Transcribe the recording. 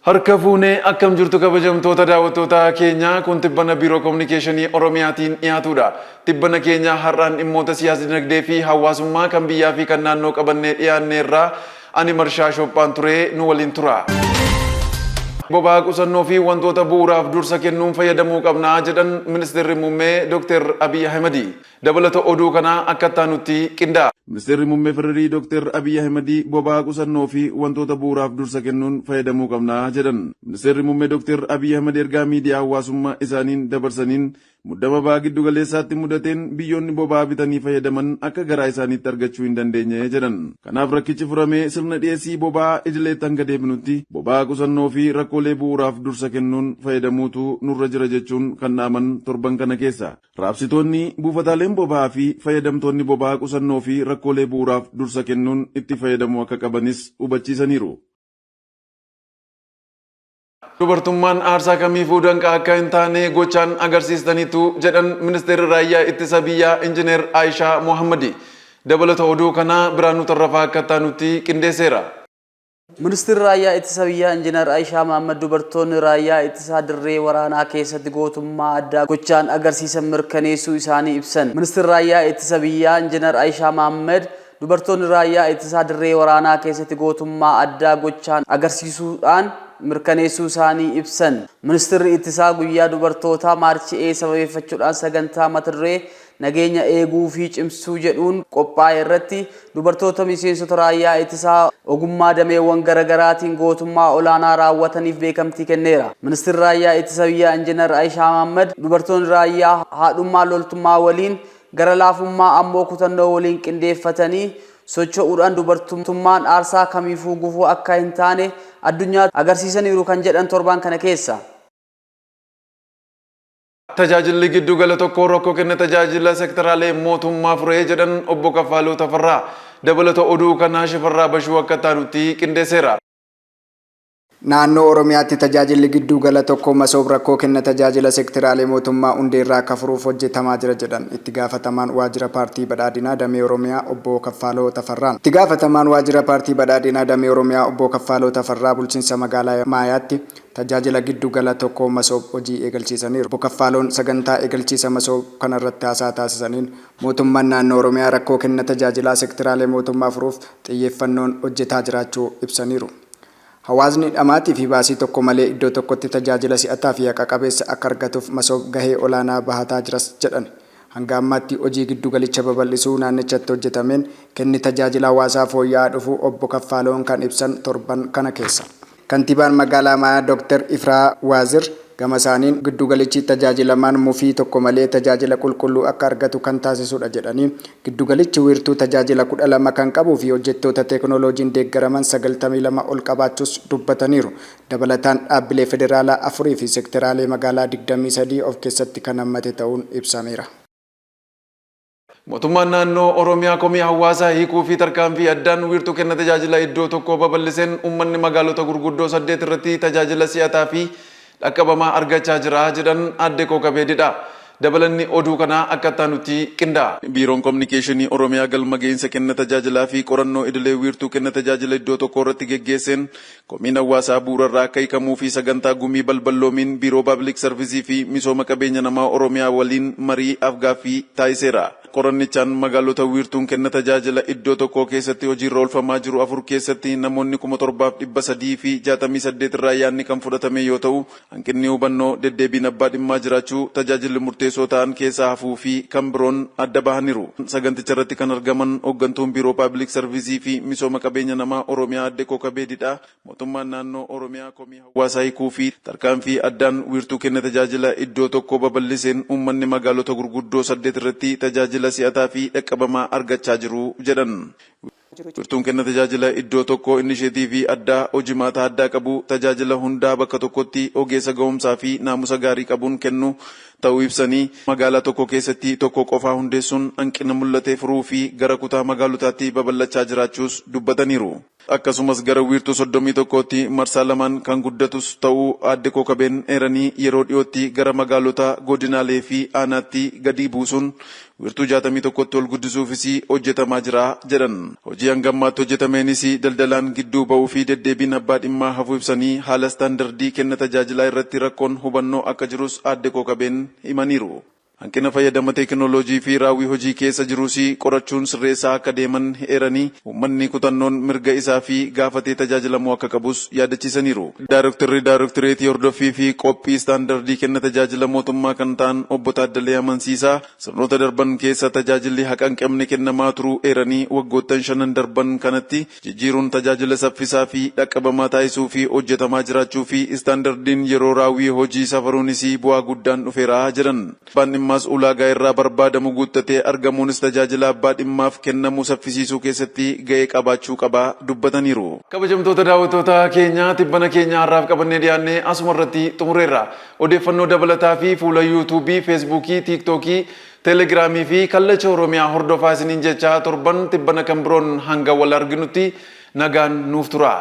Harka fuunee, akkam jirtu kabajamtoota daawwattoota keenyaa? Kun Tibbana Biiroo Kominikeeshinii Oromiyaatiin dhiyaatudha. Tibbana keenya har'aan dhimmoota siyaas dinagdee fi hawaasummaa kan biyyaa fi kan naannoo qabannee dhiyaanneerraa. Ani Marshaa Shophaan ture, nu waliin tura. Boba'aa qusannoo fi wantoota bu'uuraaf dursa kennuun fayyadamuu qabnaa jedhan Ministeerri Muummee Dr. Abiy Ahimadi. Dabalata oduu kanaa akka itti qindaa'a. Ministeerri Muummee FDRI Dr. Abiy Ahimadi boba'aa qusannoo fi wantoota bu'uuraaf dursa kennuun fayyadamuu qabnaa jedhan. Ministeerri Muummee Dr. Abiy Ahimad ergaa miidiyaa hawaasummaa isaaniin dabarsaniin, muddama ba'aa giddu galeessaatti mudateen biyyoonni boba'aa bitanii fayyadaman akka garaa isaaniitti argachuu hin dandeenye jedhan. Kanaaf rakkichi furamee sirna dhiyeessii boba'aa idileetti hanga deebinutti boba'aa qusannoo fi rakkoolee bu'uuraaf dursa kennuun fayyadamuutu nurra jira jechuun kan dhaaman torban kana keessa. Raabsitoonni buufataaleen boba'aa fi fayyadamtoonni boba'aa qusannoo fi rakkoolee bu'uuraaf dursa kennuun itti fayyadamuu akka qabanis hubachiisaniiru. Dubartummaan aarsaa kamiifuu danqaa akka hin taane gochaan agarsiistaniitu jedhan Ministeerri Raayyaa Ittisa Biyyaa Injineer Aayishaa Mohammadi. Dabalata oduu kanaa Biraanuu Tarrafaa akka taanutti qindeesseera. Ministeerri Raayyaa Ittisa Biyyaa Injiinar Aayishaa Mohammad dubartoonni raayyaa ittisaa dirree waraanaa keessatti gootummaa addaa gochaan agarsiisan mirkaneessuu isaanii ibsan. Ministeerri Raayyaa Ittisa Biyyaa Injiinar Aayishaa Mohammad dubartoonni raayyaa ittisaa dirree waraanaa keessatti gootummaa addaa gochaan agarsiisuudhaan mirkaneessuu isaanii ibsan. Ministeerri ittisaa guyyaa dubartootaa March 8 sababeeffachuudhaan sagantaa mata duree "Nageenya eeguu fi cimsuu" jedhuun qophaa'e irratti dubartoota miseensota raayyaa ittisaa ogummaa dameewwan garaagaraatiin gootummaa olaanaa raawwataniif beekamtii kenneera. Ministeerri Raayyaa Ittisa Biyyaa Injiinar Aayishaa Mahammad dubartoonni raayyaa haadhummaa loltummaa waliin, gara laafummaa ammoo kutannoo waliin qindeeffatanii socho'uudhaan dubartummaan aarsaa kamiifuu gufuu akka hin taane addunyaa agarsiisaniiru kan jedhan torban kana keessa. Tajaajilli giddu gala tokko rakkoo kenna tajaajila sektaraalee mootummaa furee jedhan obbo Kaffaaluu Tafarraa. Dabalata oduu kanaa Shifarraa Bashuu akka taanutti qindeesseera. Naannoo Oromiyaatti tajaajilli gidduu gala tokko Masoob rakkoo kenna tajaajila sektiraalee mootummaa hundeerraa akka furuuf hojjetamaa jira jedhan itti gaafatamaan Waajjira Paartii Badhaadhinaa Damee Oromiyaa obbo Kaffaaloo Tafarraan. Itti gaafatamaan Waajjira Paartii Badhaadhinaa Damee Oromiyaa obbo Kaffaaloo Tafarraa bulchiinsa magaalaa Maayaatti tajaajila giddu gala tokko Masoob hojii eegalchiisaniiru. Obbo Kaffaaloon sagantaa eegalchiisa Masoob kanarratti haasaa taasisaniin, mootummaan naannoo Oromiyaa rakkoo kenna tajaajilaa sektiraalee mootummaa furuuf xiyyeeffannoon hojjetaa jiraachuu ibsaniiru. Hawaasni dhamaatii fi baasii tokko malee iddoo tokkotti tajaajila si'ataa fi haqa qabeessa akka argatuuf Masoob gahee olaanaa bahataa jiras jedhan. Hanga ammaatti hojii giddugalicha babal'isuu naannichatti hojjetameen kenni tajaajila hawaasaa fooyya'aa dhufuu obbo Kaffaaloon kan ibsan torban kana keessa. Kantiibaan magaalaa Maayaa Dr. Ifraa Waazir gama isaaniin, giddugalichi tajaajilamaan mufii tokko malee tajaajila qulqulluu akka argatu kan taasisudha jedhanii, giddugalichi wiirtuu tajaajila 12 kan qabuu fi hojjettoota teeknooloojiin deeggaraman 92 ol qabaachuus dubbataniiru. Dabalataan dhaabbilee federaalaa afurii fi sekteraalee magaalaa 23 of keessatti kan hammate ta'uun ibsameera. Mootummaan naannoo Oromiyaa komii hawaasaa hiikuu fi tarkaanfii addaan wiirtuu kenna tajaajila iddoo tokkoo babal'iseen uummanni magaalota gurguddoo saddeet irratti tajaajila si'ataa fi dhaqqabamaa argachaa jira jedhan aadde Kookabee Didhaa. Dabalanni oduu kanaa akka itti qindaa'a. Biiroon Kominikeeshinii Oromiyaa galma ga'iinsa kenna tajaajilaa fi qorannoo idilee wiirtuu kenna tajaajila iddoo tokkoo irratti geggeesseen komiin hawaasaa bu'uurarraa akka hiikamuu fi sagantaa gumii balballoomiin Biiroo Paabilik Sarvisii fi Misooma Qabeenya Namaa Oromiyaa waliin marii afgaaffii taasiseera. Qorannichaan magaalota wiirtuun kenna tajaajila iddoo tokkoo keessatti hojiirra oolfamaa jiru afur keessatti namoonni 7368 irraa yaadni kan fudhatame yoo ta'u, hanqinni hubannoo, deddeebiin abbaa dhimmaa jiraachuu, tajaajilli murteessoo ta'an keessaa hafuu fi kan biroon adda bahaniiru. Saganticha irratti kan argaman hooggantuun Biiroo Paabilik Sarvisii fi Misooma Qabeenya Namaa Oromiyaa aadde Kookabee Didhaa, mootummaan naannoo Oromiyaa komii hawaasaa hiikuu fi tarkaanfii addaan wiirtuu kenna tajaajila iddoo tokko babal'iseen uummanni magaalota gurguddoo saddeet irratti tajaajila si'ataa fi dhaqqabamaa argachaa jiru jedhan. Wiirtuun kenna tajaajila iddoo tokko inisheetiivii addaa hojimaata addaa qabu, tajaajila hundaa bakka tokkotti ogeessa ga'umsaa fi naamusa gaarii qabuun kennu ta'uu ibsanii, magaalaa tokko keessatti tokko qofaa hundeessuun hanqina mul'ate furuu fi gara kutaa magaalotaatti babal'achaa jiraachuus dubbataniiru. Akkasumas gara wiirtuu 31tti marsaa lamaan kan guddatus ta'uu aadde Kookabeen eeranii, yeroo dhiyootti gara magaalota, godinaalee fi aanaatti gadi buusuun wiirtuu 61tti ol guddisuufis hojjetamaa jira jedhan. Hojii Hojii hanga ammaatti hojjetameenis daldalaan gidduu ba'uu fi deddeebiin abbaa dhimmaa hafuu ibsanii, haala istaandardii kenna tajaajilaa irratti rakkoon hubannoo akka jirus aadde Kookabeen himaniiru. Hanqina fayyadama teekinooloojii fi raawwii hojii keessa jirus qorachuun sirreessaa akka deeman eeranii, uummanni kutannoon mirga isaa fi gaafatee tajaajilamuu akka qabus yaadachiisaniiru. Daayirektarri Daayirektoreetii Hordoffii fi Qophii Istaandardii Kenna Tajaajila Mootummaa kan ta'an Obbo Taaddalee Amansiisaa, sirnoota darban keessa tajaajilli haqa hin qabne kennamaa turuu eeranii, waggoottan shanan darban kanatti jijjiiruun tajaajila saffisaa fi dhaqqabamaa taasisuu fi hojjetamaa jiraachuu fi istaandardiin yeroo raawwii hojii safaruunis bu'aa guddaan dhufeera jedhan. Abbaan dhimmaas ulaagaa irraa barbaadamu guuttatee argamuunis tajaajila abbaa dhimmaaf kennamu saffisiisuu keessatti ga'ee qabaachuu qaba dubbataniiru. Kabajamtoota daawwattoota keenya, tibbana keenya har'aaf qabannee dhiyaannee asuma irratti xumureerra. Odeeffannoo dabalataa fi fuula Yuutuubii, Feesbuukii, Tiiktookii, Teelegiraamii fi Kallacha Oromiyaa hordofaa isiniin jecha, torban tibbana kan biroon hanga wal arginutti nagaan nuuf tura.